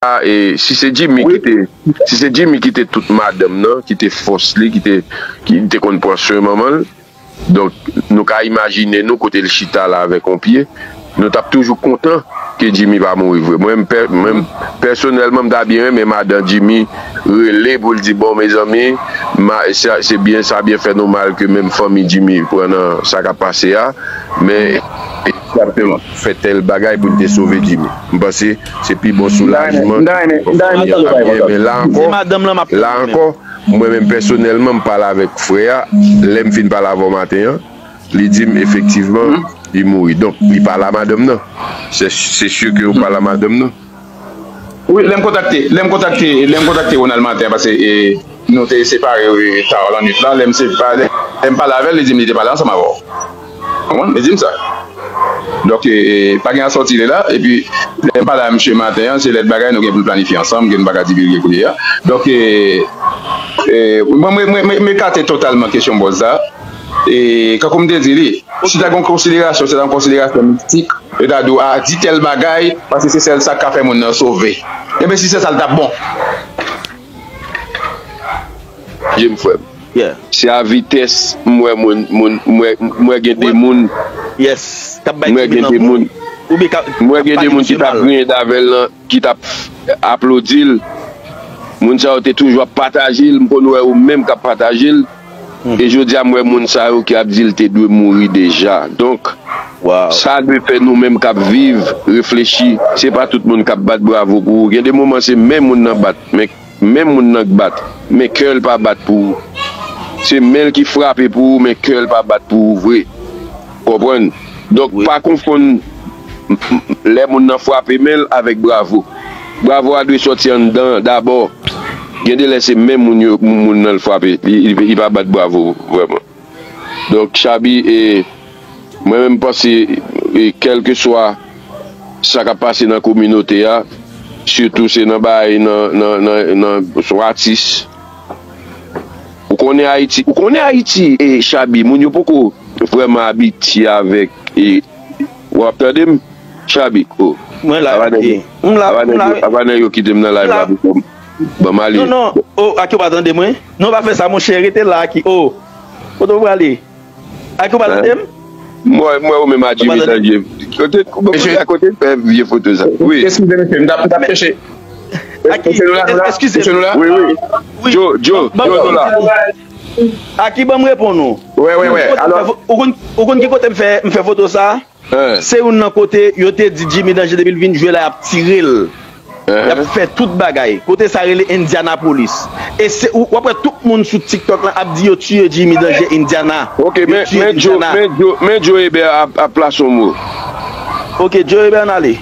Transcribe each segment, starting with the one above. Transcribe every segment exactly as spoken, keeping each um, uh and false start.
a, e, si se Jimmy ki te, si se Jimmy ki te tout madanm nan, ki te fòs li, ki te, ki te konn pran swen manman l, donk, nou ka imajine nou kote l chita la avèk yon pye, nou t ap toujou kontan ke Jimmy pa mouri vre. Mwen, m pè-, mwen, pèsonèlman, m ta byen renmen madan Jimmy rele pou l di, "Bon, mezanmi, ma-, sa, se byen, sa byen fè nou mal ke menm fanmi Jimmy pran nan sa k ap pase a, men fè tèl bagay pou n te sove Jimmy." M panse se pi bon soulajman pou fanmi an. Men la ankò, la ankò, mwen menm pèsonèlman, m pale avèk frè a, lè m fin pale avè w maten an, li di m efektivman, li mouri. Donk, li pale a madanm nan. Se, se si ke ou pale a madanm nan. Wi, lè m kontakte, lè m kontakte, lè m kontakte Ronald maten an, paske, e, nou te separe, e, ta lannwit la, lè m sepa-, lè, lè m pale avè l, li di m li te pale ansanm avè w. Konprann? Li di m sa. Donk, e, e, pa gen asòti li la, epi lè m pale a misye maten an, se lèt bagay nou gen pou n planifye ansanm, ke nou pa ka divilge kounye a. Donk, e, e, mwen, mwen, mwen, mwen, mwen ekate totalman kesyon bòz la. E, kankou m te di li, si ta gen konsiderasyon, si ta gen konsiderasyon mistik, yo ta di w, a, di tèl bagay, paske se sèl sa k ka fè moun nan sove. Enben, si se sa, l t ap bon. Jim, frè m. Yeah. Se a vitès m wè moun, moun, m wè, m wè gen de moun. Yes. K ap bay Jimmy lanmou. M wè gen de moun. Ou byen ka, m wè gen de moun ki t ap griyen avè l lan, ki t ap aplodi l. Moun sa yo te toujou ap pataje l. M konn wè yo menm k ap pataje l. E jodi a, m wè moun sa yo ki ap di l te dwe mouri deja. Donk, sa dwe fè nou menm k ap viv, reflechi. Se pa tout moun k ap bat bravo pou ou. Gen de moman, se men moun nan bat, men, men moun nan k bat, men kè l pa bat pou ou. Se men l ki frape pou ou, men kè l pa bat pou ou vre. Konprann? Donk, pa konfonn lè moun nan frape men l avèk bravo. Bravo a dwe sòti anndan dabò. Gen de lè se men moun yo, moun nan l frape. Li, li, li pa bat bravo vrèman. Donk, Chabi, e, mwen menm m panse, e, kèlkeswa sa k ap pase nan kominote a, sitou se nan bagay, nan, nan, nan, nan, sou atis. Ou konnen Ayiti, ou konnen Ayiti, e, Chabi, moun yo poko vrèman abitye avèk, e, w ap tande m? Chabi, oh. Mwen la, ava nèg yo, m la, ava m nèg la. Yo, ava nèg yo kite m nan live la pou ban m ale. Non, non, oh, Aki, ou pa tande mwen? Non, pa fè sa, monchè, rete la, Aki, oh. Kote w prale? Aki, ou pa tande m? Mwen, mwen, ou menm a Jimmy Danje. Kote, kote, kote fè vye foto sa? Wi. Eskize, mesye, m t ap, m t ap chèche. Aki, eskize m. Wi, wi. Joe, Joe, Joe, nou la. Aki, ban m reponn ou. Wè, wè, wè. Ou konn, ou konn ki kote m fè, m fè foto sa? Se youn nan kote yo te di Jimmy Danje depi l vin jwe la, y ap tire l. Y ap fè tout bagay. Kote sa rele Indianapolis. E se, ou, w ap wè tout moun sou TikTok lan ap di yo tiye Jimmy Danje Indiana. Ok, men, men Joe, men Joe, men Joe Eber ap, ap plase yon mo. Ok, Joe Eber, n ale.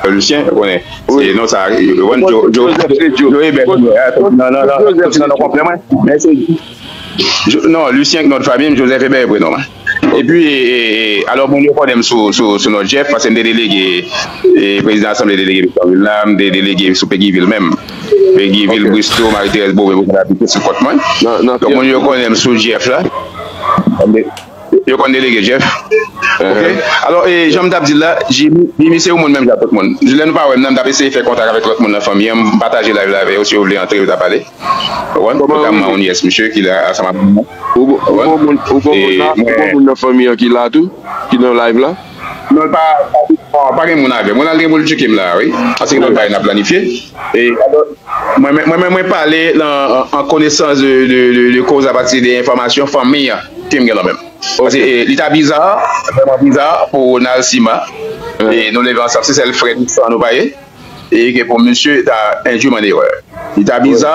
Lucien, ou konnen. Se non sa, yo konn Joe, Joe, Joe Eber. Non, non, non, non, non, konprann mwen. Men se Jo-, non, Lucien k non fanmi m, Joseph Eber e prenon mwen. Epi, e, e, e, alò, moun yo konnen m sou, sou, sou non Jeff, paske m te delege, e, prezidan asanble delege Petyonvil la, m te delege sou Peguy Ville menm. Peguy Ville, Bristol, Marie-Thérèse Beauvais, pou konn abite sou kont mwen. Donk, moun yo konnen m sou Jeff la. Yo konn delege Jeff. Ok? Alò, e, jan m t ap di l la, Jimmy, Jimmy se yon moun menm jan tout moun. Lè nou pa wè m nan, m t ap eseye fè kontak avèk lòt moun nan fanmi an, m pataje live la avè yo, si yo vle antre, yo ta pale. Ou konprann? Notamman yon nyès misye ki la ansanm avè mwen. Ou gon, ou gon moun, ou gon moun la, ou gon moun nan fanmi an ki la tou, ki nan live la? Non, pa, pa, pa gen moun avè mwen. Mwen la, l gen pou l tcheke m la, wi. Paske gen lòt bagay n ap planifye. E, mwen, mwen, mwen, mwen pale nan, an, an konesans de, de, de, de koz apati de enfòmasyon fanmi an ke m gen lan menm. Paske, e, li ta biza, vrèman biza pou Ronald Sima. E nou leve ansanm, se sèl frè de san nou pa ye. E ke pou misye ta endui m an erè. Li ta biza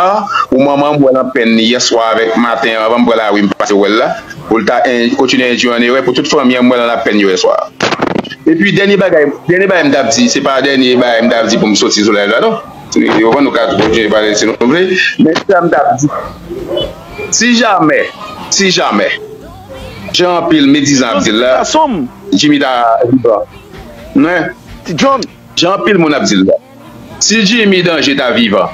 pou manman m wè l an pèn yèswa avèk maten an, anvan m pran lari m pase wè l la, pou l ta en-, kontinye endui m an erè, pou tout fanmi an m wè l an lapèn yèswa. Epi dènye bagay, dènye bagay m t ap di, se pa dènye bagay m t ap di pou m soti sou live la, non. Ou konprann, nou ka kontinye pale si nou vle, men sa m t ap di, si jamè, si jamè, jan anpil medizan ap di l la, Jimmy ta vivan. Men, Jan anpil moun ap di l la. Si Jimmy Danje ta vivan,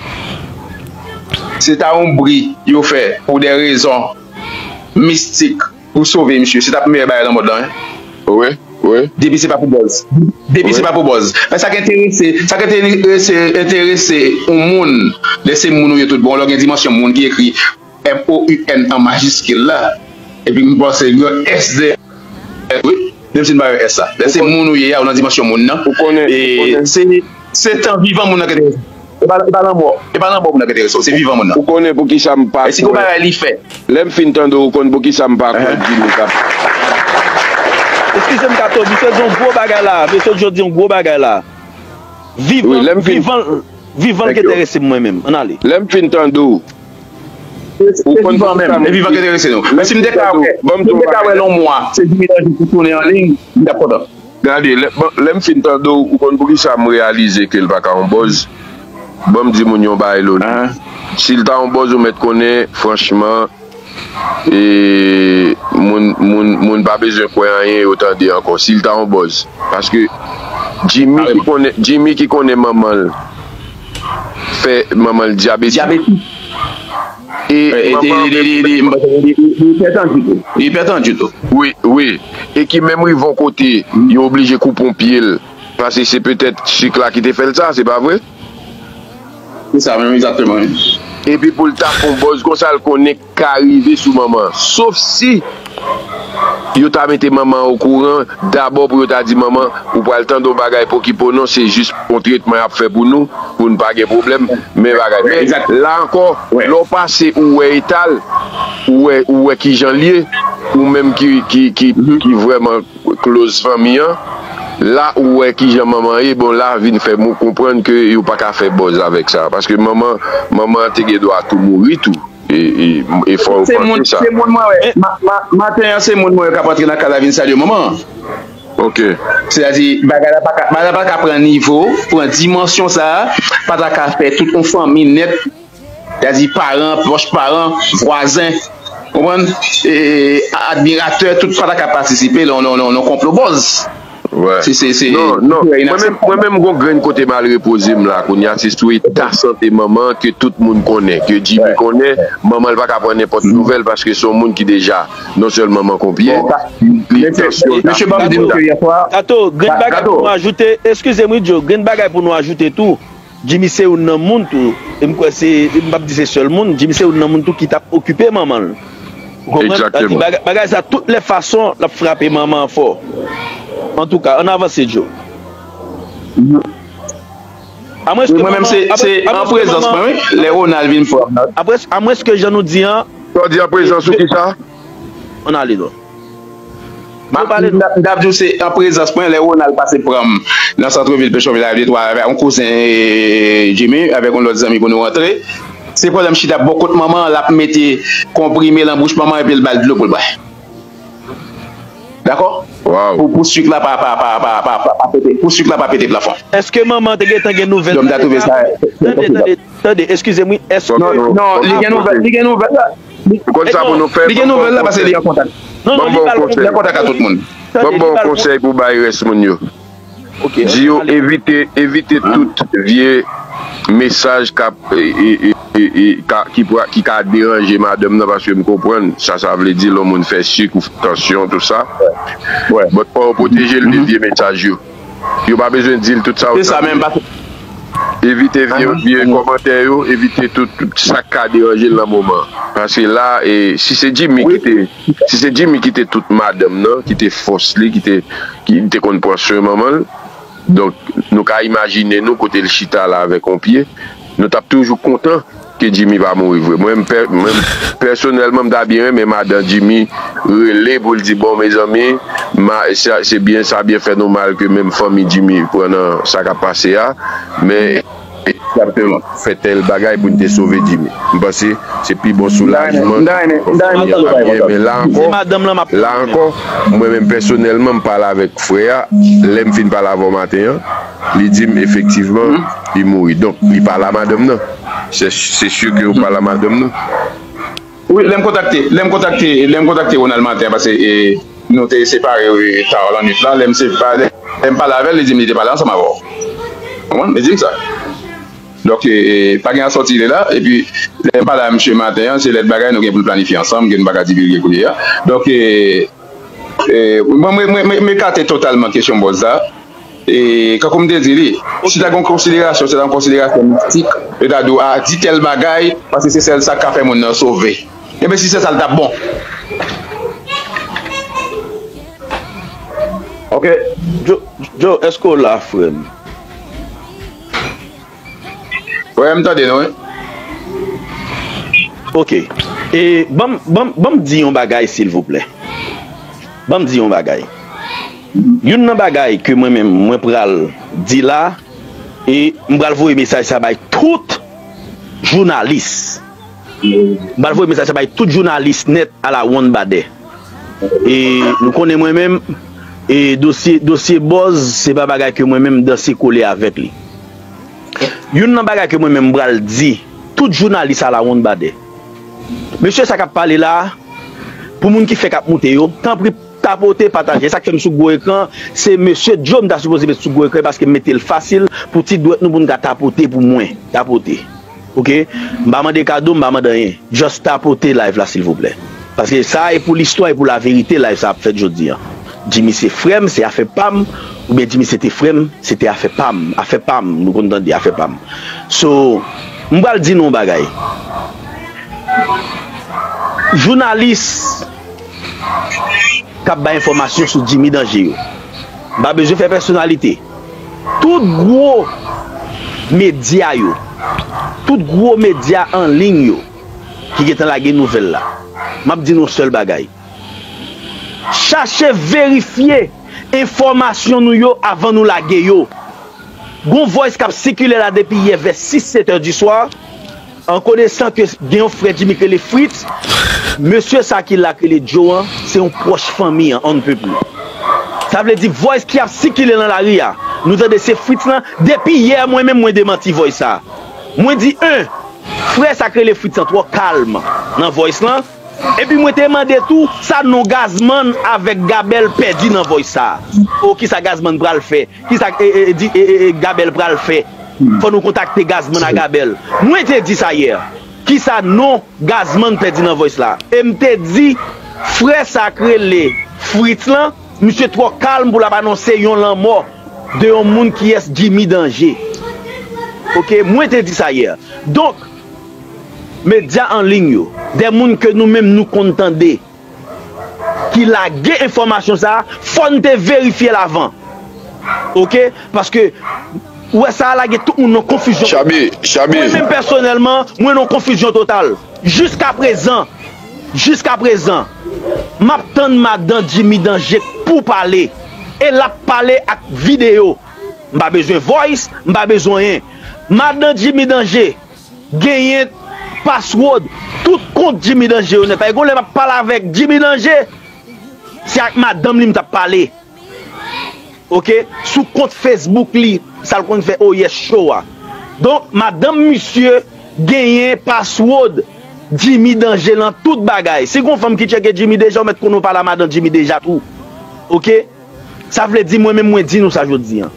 se ta yon bri yo fè pou de rezon mistik pou sove misye. Se t ap meyè bagay nan mond lan, wi. Wi. Depi se pa pou buzz. Depi se pa pou buzz. Men sa k enterese, sa k enterese, enterese yon moun, lè se moun ou ye tout bon, lè w gen dimansyon moun ki ekri M O U N an majiskil la, epi m panse gen S dèyè, wi, menm si n pa wè S la. Lè se moun ou ye a, ou nan dimansyon moun nan. E se, se tan vivan moun nan k enterese. E pa, e pa lanmò, e pa lanmò moun nan k enterese w, se vivan moun nan. Ou konnen poukisa m pa kwè. E si gon bagay li fè. Lè m fin tande w, ou konn poukisa m pa kwè Jimmy t ap. Eskize m, Kato, misye di yon gwo bagay la, mesye Djo di yon gwo bagay la. Vivan, vivan, vivan l k enterese m mwen menm. Ann ale. Lè m fin tande w, ou konn poukisa m. E vivan k enterese nou. Men si m te ka wè, si m te ka wè l yon mwa, se Jimmy Danje ki tounen an liy, m t ap kontan. Gade, lè, bon, lè m fin tande w, ou konn poukisa m reyalize ke l pa ka yon buzz? Ban m di moun yon bagay, Loni. Si l ta yon buzz, ou mèt konnen, franchman, e, moun, moun, moun pa bezwen kwè anyen yo tande ankò. Si l ta yon buzz. Paske Jimmy ki konnen, Jimmy ki konnen manman l fè manman l dyabetik. Dyabetik. E manman l menm li, li, li, li, li ipètann tou. Li ipètann tou. Wi, wi. E ki menm rive yon kote, yo oblije koupe yon pye l. Paske se petèt sik la ki te fè l sa, se pa vre? Se sa menm, egzakteman, wi. Epi pou l ta fè yon buzz konsa, l konnen ka rive sou manman an. Sof si yo ta mete manman an okouran, dabò pou yo ta di, "Manman, ou pral tande yon bagay, pokipo non, se jis yon tretman y ap fè pou nou, pou n pa gen pwoblèm, men bagay." Men la ankò, lè w pase, ou wè eta l, ou wè, ou wè kijan l ye, ou menm ki, ki, ki, ki vrèman close fanmi an, la ou wè kijan manman ye, bon, la vin fè moun konprann ke yo pa ka fè buzz avèk sa, paske manman, manman an te gen dwa tou mouri tou, e, e, e fò yo panse sa. Se moun mwen wè, ma, ma, maten an, se moun mwen wè k ap antre nan kay la vin salye manman an. Ok. Sètadi, bagay la pa ka, bagay la pa ka pran nivo, pran dimansyon sa a, pa ta ka fè tout yon fanmi nèt. Sètadi paran, pwòch paran, vwazen, konprann? E, admiratè, tout pa ta ka patisipe nan, nan, nan, nan konplo buzz. Se, se, se, non, non. Mwen menm, mwen menm, gon grenn kote m al repoze m la, kounye a, se sou eta sante manman an ke tout moun konnen, ke Jimmy konnen. Manman l pa ka pran nenpòt nouvèl paske se yon moun ki deja, non sèlman manke yon pye, li tansyon l ta fè. Kato, grenn bagay pou nou ajoute, eskize m wi, Djo, grenn bagay pou nou ajoute tou. Jimmy se youn nan moun tou, e m kwè se, m p ap di se sèl moun, Jimmy se youn nan moun tou ki t ap okipe manman l. Ou konprann? Sa di bagay, bagay sa, tout lè fason, l ap frape manman an fò. Antouka, ann avanse, Djo. Amwenske manman, amwenske manman, amwenske, amwenske jan nou di an. Sa w di an prezans ou kisa? Ann ale non. M ap, m ap, m ap di w se an prezans mwen, lè Ronald pase pran m nan santrevil Petyonvil, al de twa avèk yon kouzen, e, Jimmy, avèk yon lòt zanmi pou nou rantre. Se pandan m chita bò kot manman an, l ap mete konprime nan bouch manman an epi l ba l dlo pou l bwè. Dakò? Pou, pou sik la pa, pa, pa pete, pou sik la pa pete plafon. Èske manman an te gentan gen nouvèl nan eta a? Tande, tande, tande, eskize m wi. Èske... Non, non, li gen nouvèl, li gen nouvèl la. Ou konn sa pou nou fè? Li gen nouvèl la paske li an kontak. Non, non, li pa l kontak. Li an kontak ak tout moun. Ban m ba w yon konsèy pou bay rès moun yo. Di yo evite, evite tout vye mesaj k ap, e, e, e, e, e, ka, ki, pou, ki ka deranje madanm nan, paske m konprann sa sa vle di lè yon moun fè sik ou tansyon, tout sa. But fò yo pwoteje l de vye mesaj yo. Yo pa bezwen di l tout sa yo tande. Evite vye, vye kòmantè yo, evite tout, tout sa k ka deranje l nan moman an. Paske la, e, si se Jimmy ki te, si se Jimmy ki te tout madanm nan, ki te fòs li, ki te, ki te konn pran swen manman l, donk, nou ka imajine nou kote l chita la avèk yon pye, nou t ap toujou kontan ke Jimmy pa mouri vre. Mwen, m pè-, mwen, pèsonèlman, m ta byen renmen madan Jimmy rele pou l di, "Bon, mezanmi, ma-, sa, se byen, sa byen fè nou mal ke menm fanmi Jimmy pran nan sa k ap pase a, men fè tèl bagay pou n te sove Jimmy." M panse se pi bon soulajman. Men la ankò, la ankò, mwen menm pèsonèlman, m pale avèk frè a, lè m fin pale avè w maten an, li di m efektivman, li mouri. Donk, li pale a madanm nan. Se, se si ke ou pale a madanm nan. Wi, lè m kontakte, lè m kontakte, lè m kontakte Ronald maten an, paske, e, nou te separe, wi, ta lannwit la, lè m sepa-, lè m pale avè l, li di m li te pale ansanm avè w. Konprann? Li di m sa. Donk, e, e, pa gen asòti de la, epi lè m pale a misye maten an, se lòt bagay nou gen pou n planifye ansanm, ke nou pa ka divilge kounye a. Donk, e, E, mwen, mwen, mwen, mwen, mwen ekate totalman kesyon bòz la. E, kankou m te di li, si ta gen yon konsiderasyon, se ta yon konsiderasyon mistik, yo ta di w, a, di tèl bagay, paske se sèl sa k ka fè moun nan sove. Enben, si se sa, l t ap bon. Ok, Joe, Joe, èske w la, frè m? Wi, m tande nou, wi. Ok. E, ban m, ban m, ban m di yon bagay, silvouplè. Ban m di yon bagay. Youn nan bagay ke mwen menm, mwen pral di la, e m pral voye mesaj sa bay tout jounalis. M pral voye mesaj sa bay tout jounalis nèt a la wonn badè. E nou konnen mwen menm, e dosye, dosye bòz, se pa bagay ke mwen menm m danse kole avèk li. Youn nan bagay ke mwen menm m pral di, tout jounalis a la wonn badè. Mesye sa k ap pale la, pou moun ki fèk ap moute yo, tanpri tapote, pataje. Sa k fè m sou gwo ekran, se mesye Joe m ta sipoze met sou gwo ekran paske m mete l fasil pou ti dwèt nou pou n ka tapote pou mwen. Tapote. Ok? M pa mande kado, m pa mande anyen. Just tapote live la silvouplè. Paske sa e pou listwa e pou laverite live sa ap fèt jodi an. Jimmy se frè m, se afè pa m, oubyen Jimmy se te frè m, se te afè pa m, afè pa m, nou konn tande afè pa m. So, m pral di nou yon bagay. Jounalis k ap bay enfòmasyon sou Jimmy Danje yo. M pa bezwen fè pèsonalite. Tout gwo medya yo, tout gwo medya an liy yo ki gentan lage nouvèl la, m ap di nou yon sèl bagay. Chache verifye enfòmasyon nou yo avan nou lage yo. Gon voice k ap sikile la depi yè vè sis, sèt è di swa, an konesan ke gen yon frè Jimmy k rele Fritz, mesye sa ki la k rele Joe an, se yon pwòch fanmi an, on ne peut plus. Sa vle di voice ki ap sikile nan lari a, nou tande se Fritz lan, depi yè mwen menm mwen demanti voice sa. Mwen di, en, frè sa k rele Fritz lan twò kalm nan voice lan. Epi mwen te mande tou sa non Gazman avèk Gabèl pèdi nan voice sa. O kisa Gazman pral fè? Kisa e, e, e, di, e, e, e, Gabèl pral fè? Fò nou kontakte Gazman a Gabèl. Mwen te di sa yè. Kisa non Gazman pèdi nan voice la? E m te di frè sa k rele Fritz lan, misye twò kalm pou l ap anonse yon lanmò de yon moun kiyès Jimmy Danje. Ok, mwen te di sa yè. Donk, medya an liy yo, de moun ke nou menm nou konn tande, ki lage enfòmasyon sa, fò n te verifye l avan. Ok? Paske, ou wè sa a lage tout moun nan konfizyon. Chabi, Chabi. Mwen menm pèsonèlman, mwen nan konfizyon total. Jiska prezan, jiska prezan, m ap tann madan Jimmy Danje pou pale. E l ap pale ak videyo. M pa bezwen voice, m pa bezwen anyen. Madan Jimmy Danje, genyen password tout kont Jimmy Danje yo nèt. Paske gon lè m ap pale avèk Jimmy Danje, se ak madanm li m t ap pale. Ok? Sou kont Facebook li, sa l konn fè Oh Yes Show a. Donk, madanm misye genyen password Jimmy Danje lan tout bagay. Si gon fanm ki tcheke Jimmy deja, ou mèt konnen w pale a madanm Jimmy deja tou. Ok? Sa vle di mwen menm mwen di nou sa jodi an.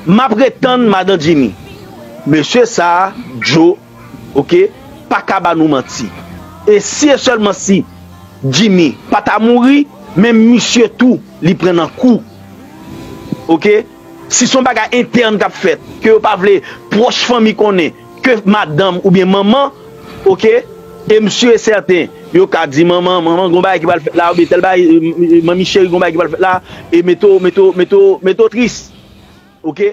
M ap ret tann madan Jimmy. Mesye sa a, Joe, ok, pa ka ba nou manti. E si e sèlman si Jimmy pa ta mouri, menm misye tou, li pran nan kou. Ok? Si se yon bagay entèn k ap fèt, ke yo pa vle pwòch fanmi konnen, ke madanm oubyen manman, ok, e m si e sèten, yo ka di manman, manman, gon bagay ki pral fèt la, oubyen tèl bagay, manmi cheri, gon bagay ki pral fèt la, e mete w, mete w, mete w, mete w tris. Ok?